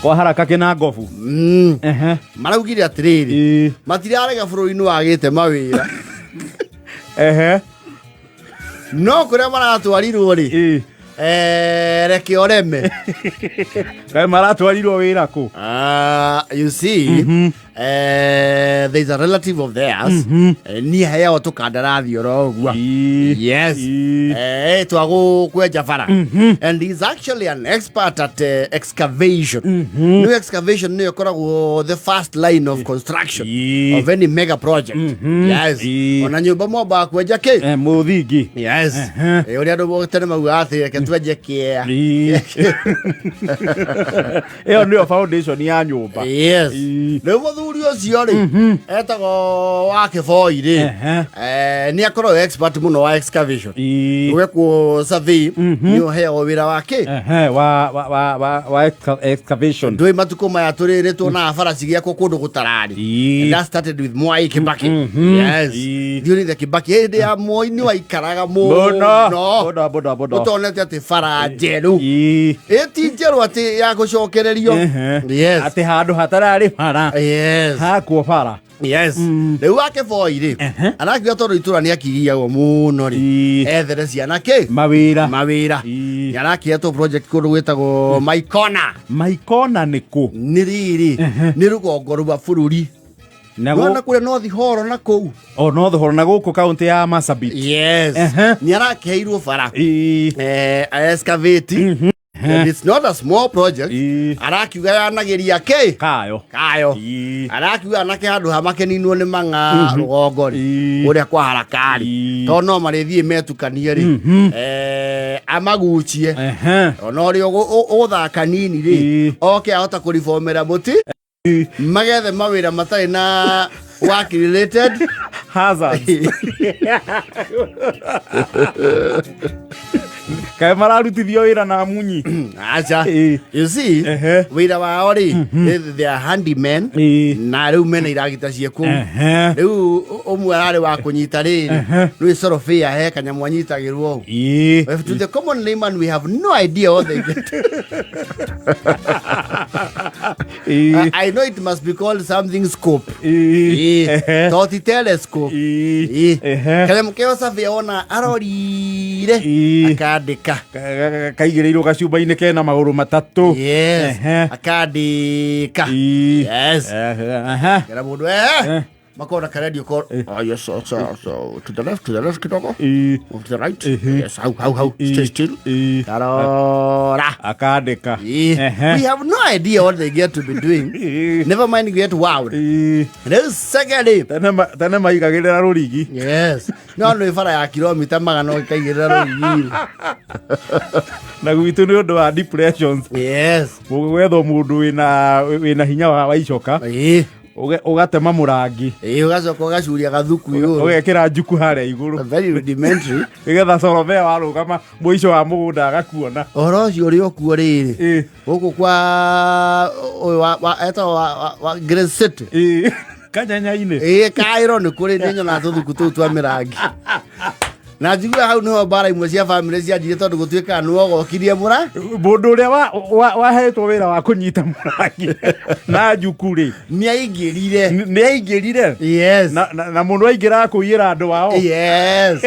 Kwa haraka kĩna ngobu. Maraugire atĩrĩrĩ, matirarega bũrũri nĩ wagĩte mawĩra, no kũrĩa maratwarirwo rĩ, reke ũreme. Kaĩ maratwarirwo wĩra kũ? Ah, you see, there's a relative of theirs, niĩ heagwo tũkandarathi oro ũguo. Yes. Twagũkwenja bara, and he's actually an expert at excavation. New excavation nĩyo ĩkoragwo the first line of construction of any mega project. Yes. Ona nyũmba mwambaga kwenja kĩ? Mũthingi. Yes. Ũrĩa andũ tene maugaga atĩ reke twenje kĩea. Ĩyo nĩyo foundation ya nyũmba. Yes. Rĩu mũthuri ũcio rĩ, etagwo wa Kĩboi rĩ, nĩ akoragwo expert mũno wa excavation. Ũgekwo survey, nĩ ũheagwo wĩra wa kĩ? Wa excavation. Ndũĩ matukũ maya tũrĩ nĩ tuonaga bara cigĩakwo kũndũ gũtararĩ. And that started with Mwai Kibaki. Yes. During the Kibaki, hĩndĩ ya Moi nĩ waikaraga mũno mũno mũno mũno mũno ũtonete atĩ bara njerũ. Ĩ ti njerũ atĩ ya gũcokererio. Yes. Atĩ handũ hatararĩ bara hakwo bara. Yes. Rĩu wake boi rĩ, arakiuga tondũ itũra nĩ akigiagwo mũno rĩ, ethere ciana kĩ? Mawĩra. Mawĩra. Nĩ arakĩetwo project kũndũ gwĩtagwo Maikona. Maikona nĩ kũ? Nĩ rĩrĩ, nĩ rũgongo rwa bũrũri. Na Nona kũrĩa North Horo na kũu. O North Horo na gũkũ kaunti ya Marsabit. Yes. Nĩ arakĩheirwo bara. Excavate. And it's not a small project. Arakiuga yanagĩria kĩ? Kayo. Kayo. Arakiuga anake handũ ha makeninwo nĩ mang'a rũgongo rĩ, kũrĩa kwa harakari, tondũ no marĩthiĩ metukanie rĩ, amaguchie ona ũrĩa ũgũthaka nini rĩ, oke ahota kũribomera mũti magethe mawĩra matarĩ na work related hazards. Kaĩ mararutithio wĩra na munyi? Aca. You see, wĩra wao rĩ, they are handymen, na rĩu mena iragita ciĩ kũu. Rĩu ũmwe ararĩ wa kũnyita rĩrĩ, rĩu sorobĩa he kanyamũ anyitagĩrwo ũũ. To the common layman, we have no idea what they get. I know it must be called something scope. To ti telescope. Kanyamũ keo surveyor ona arorire akandĩka. Kaigĩrĩirwo gacumba-inĩ kena magũrũ matatũ. Yes. Akandĩka. Yes. Kera mũndũ makona karedio ko. Oh yes, so to the left, to the left kidogo. Move to the right. Yes, hau hau hau. Stay still. Karora. Akandĩka. We have no idea what they get to be doing. Never mind get wowed. Rĩu secondly, Tene maigagĩrĩra rũrigi. Yes. No nĩ bara ya kilomita 100 ũkaigĩrĩra rũrigi. Na gwitũ nĩ ũndũ wa depressions. Gwethwo mũndũ wĩna hinya wa icoka. Ũgatema mũrangi. Ĩĩ, ũgacoka ũgacuria gathuku igũrũ. Ũgekĩra njuku harĩa igũrũ. Very rudimentary. Nĩgetha sorobea warũgama mũico wa mũgũnda agakuona. Ũhoro ũcio ũrĩ o kuo rĩrĩ. Gũkũ kwa ũyũ etagwo wa Grace City. Kanyanya-inĩ. Ĩĩ, Kaĩro nĩ kũrĩ nĩ nyonaga tũthuku tũu twa mĩrangi. Na njiguaga hau nĩho mbara imwe cia bamĩrĩ cianjirie tondũ gũtuĩkaga nĩwe ũgokirie mũra. Mũndũ ũrĩa wahetwo wĩra wa kũnyita mũrangi na njuku rĩ, nĩ aingĩrire. Nĩ aingĩrire. Yes. Na mũndũ aingĩraga kũiyĩra andũ ao. Yes.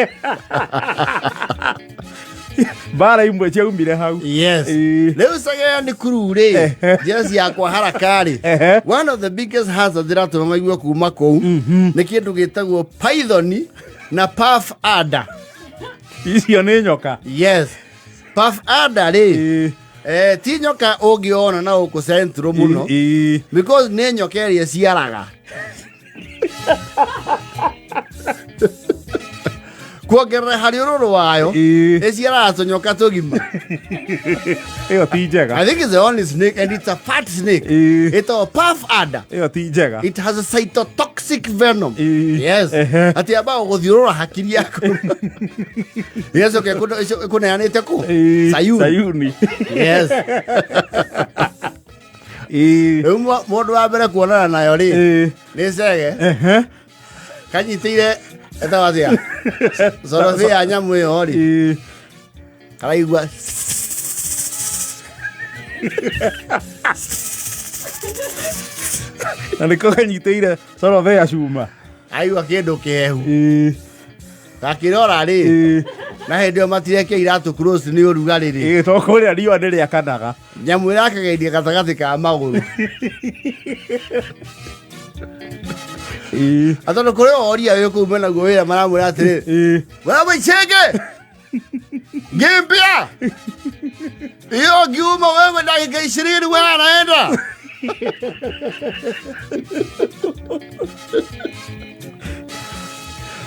Mbara imwe ciaumire hau. Yes. Rĩu cagea nĩ kuru rĩ, njĩra ciakwa haraka rĩ, one of the biggest hazards iratũma maigue kuma kũu nĩ kĩndũ gĩtagwo python na puff adder. Icio nĩ nyoka. Yes, puff adder rĩ, ti nyoka ũngĩona na gũkũ central mũno, because nĩ nyoka ĩrĩa ĩciaraga kuongerera harĩ ũrũrũ wayo, ĩciaraga tũnyoka tũgima. Ĩyo ti njega. I think it's the only snake, and it's a fat snake. Ĩtagwo puff adder. Ĩyo ti njega. It has a cytotoxic venom. Yes. Atĩ ambaga gũthiũrũra hakiri yaku. Ĩgacoka ĩkũneanĩte kũ? Sayuni. Sayuni. Yes. Rĩu mũndũ wa mbere kuonana nayo rĩ, nĩ cege. Kanyitĩire etagwo atĩa? Corobi ya nyamũ ĩyo rĩ. Karaigua. Na nĩko kanyitĩire sorobea cuma. Aigua kĩndũ kĩhehu. Ĩĩ. Gakĩrora rĩ. Ĩĩ. Na hĩndĩ ĩyo matirekia iratũ close nĩ ũrugarĩ rĩ. Ĩĩ, to kũrĩa riũa nĩ rĩakanaga. Nyamũ ĩrakageirie gatagatĩ ka magũrũ. Ĩĩ. Na tondũ kũrĩ oria wĩ kũu menaguo wĩra maramwĩra atĩrĩrĩ. Ĩĩ. Wewe Chege! Gimbia! Hiyo kiuma wewe dakika 20 wewe anaenda.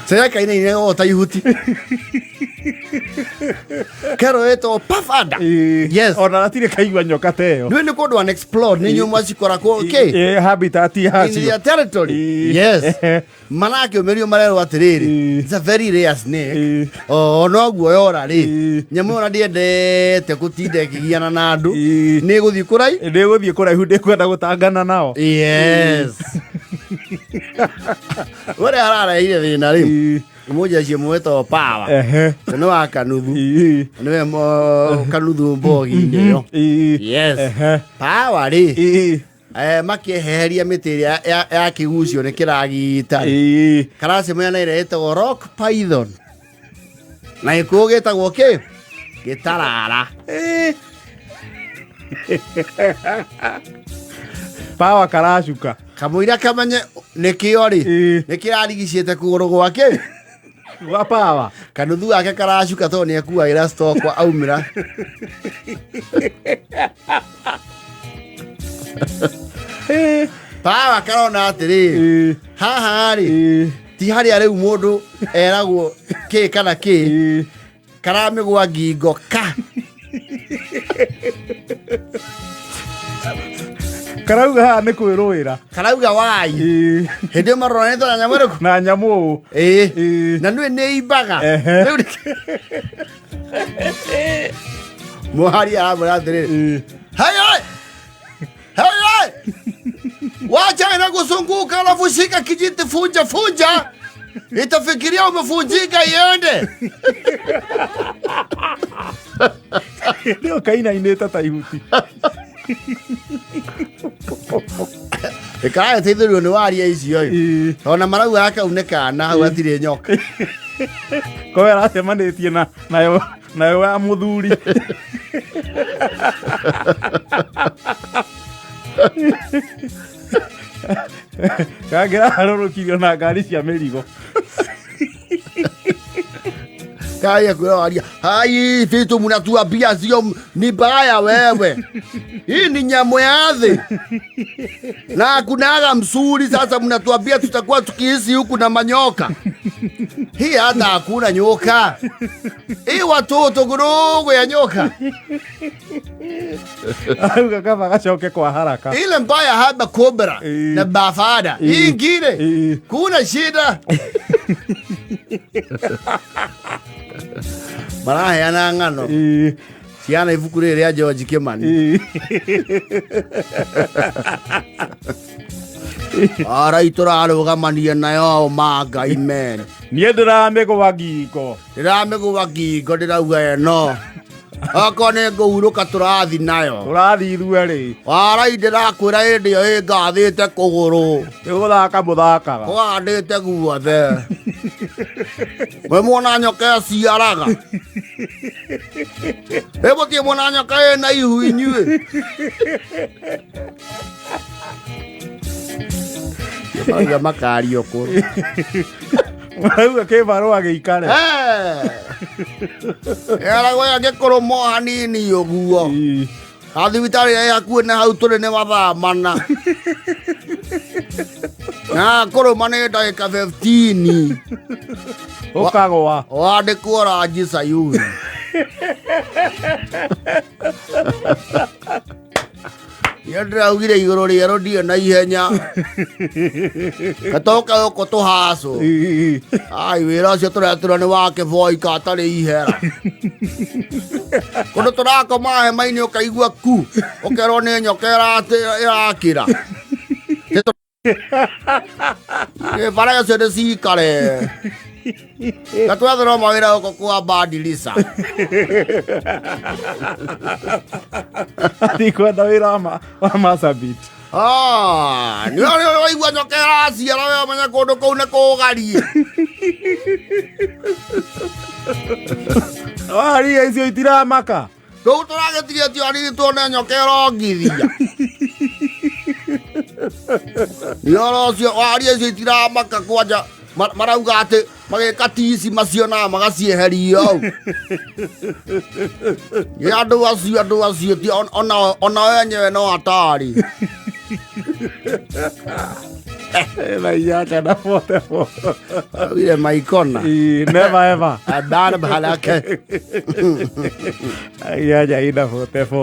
Sasa kaina ine o ta ihuti. Kero eto pafada. Ĩĩ. Yes. Ona gatirĩ kaigua nyoka ta ĩyo. Nĩ nĩ kũndũ unexplored nĩ nyũmba cikoragwo okay. Ĩĩ, habitat In yacio. their territory. Ĩĩ. Yes. Marakĩũmĩrio marerwo atĩrĩrĩ. Ĩĩ. It's a very rare snake. Ĩĩ. O noguo yora rĩ. Ĩĩ. Nyamũ ĩyo ona ndĩendete gũtinda ĩkĩgiana na andũ. Ĩĩ. Nĩ ĩgũthiĩ kũrai. Nĩ gũthiĩ kũraihu ndĩkwenda gũtangana nao. Yes. Ũrĩa ararehire thĩna rĩ. Ĩĩ. Mũnjeci mwĩtagwo Power. Ehe. Nĩ wa kanuthu. Ĩĩ. Nĩwe kanuthu mbogi-inĩ ĩyo. Ĩĩ. Yes. Ehe. Power rĩ. Ĩĩ. Makĩeheria mĩtĩ ĩrĩa ya kĩgucio nĩ kĩragita. Ĩĩ. Karacemania na ĩrĩa ĩtagwo rock python. Na gĩkũyũ gĩtagwo kĩ? Gĩtarara. Ĩĩ. Power karacuka. Kamũira kamenye nĩkĩo rĩ. Ĩĩ. Nĩ kĩrarigicĩte kũgũrũ gwake. Gwa power. Kanuthu gake karacuka tondũ nĩ ekuagĩra stock aumĩra. Ĩĩ. Power karona atĩrĩrĩ. Ĩĩ. Haha rĩ. Ĩĩ. Ti harĩa rĩu mũndũ eragwo kĩ kana kĩ. Ĩĩ. Karamĩgwa ngingo ka. Karauga haha nĩ kwĩrũĩra. Karauga wai. Ĩĩ. Hĩndĩ ĩyo maroranĩte na nyamũ ĩrĩkũ? Na nyamũ ũũ. Ĩĩ. Ĩĩ. Na nĩ nĩ imbaga. Ehe. Rĩu Mũhari aramwĩra atĩrĩrĩ. Ĩĩ. Hey, hey! Hey, hey! Wacha inakusunguka alafu shika kijiti funja funja. Itafikiria umefunjika iende. Hĩndĩ ĩyo kainainĩte ta ihuti. Ĩkarateithĩrĩrio nĩ waria icio ĩ. Ĩĩ. Ona marauga kau nĩ kana hau hatirĩ nyoka. Kowe aracemanĩtie na nayo nayo ya mũthuri. Kangĩraharũrũkirio na ngari cia mĩrigo. Kaya kwĩra waria. Hai vitu mnatuambia sio ni mbaya wewe. Hii ni nyamũ ya thĩ. Na kunaga msuri sasa mnatuambia tutakuwa tukiishi huku na manyoka. Hii hata hakuna nyoka. Hii watoto kidogo ya nyoka. Arauga kaba gacoke kwa haraka. Ile mbaya haba cobra Ĩĩ. na bafada. Hii ingine Ĩĩ. kuna shida. Maraheana ng'ano. Ĩĩ. Ciana ibuku rĩrĩ rĩa George Kimani. Ĩĩ. Arai tũrarũgamania nayo ma Ngai men. Niĩ ndĩramĩgũa ngingo. Ndĩramĩgũa ngingo ndĩrauga ĩno. Okorwo nĩ ngũhurũka tũrathi nayo. Tũrathiĩ ithuerĩ. Warai ndĩrakwĩra hĩndĩ ĩyo ĩngathĩte kũgũrũ. Nĩ gũthaka mũthakaga. Kũhandĩte guothe. We mwona nyoka ĩciaraga. Ĩ mũtirĩ mwona nyoka ĩna ihu inyuĩ. Marauga makario kũrũ. Marauga kĩbarũa gĩikare. Eragwo angĩkũrũmwo hanini ũguo. Ĩĩ. Athibitarĩ ĩrĩa hakuhĩ na hau tũrĩ nĩ mathaa mana. Na kũrũma nĩ ndagĩka 15. Ũkagũa. Wandĩkwo ranji Sayuni. Niĩ ndĩraugire igũrũ rĩerũ ndirĩ na ihenya. Gatoka gũkũ tũhacũ. Ĩĩ. Ai wĩra ũcio tũretĩrwo nĩ wa kĩboi katarĩ ihera. Kũndũ tũrakoma hema-inĩ ũkaigua ku ũkerwo nĩ nyoka ĩrakĩra. Bara icio nĩ cikare. Gatwetherwo mawĩra gũkũ kwa Badilisa. Ndikwenda wĩra wa Marsabit. Ah, nĩ ũrĩa waigua nyoka ĩraciara we ũmenye kũndũ kũu nĩ kũgariĩ. Waria icio itiramaka. Kũu tũragĩtigĩtio hanini tuone nyoka ĩrongithia. Nĩ ũhoro ũcio waria icio itiramaka kwanja marauga atĩ magĩka tici macionaga magacieheria hau. Nĩ andũ acio andũ acio ti ona enyewe no atarĩ. Na inyanya na bote bo. Augire maikona. Ii, never ever. Abana balake. Inyanya ina bote bo.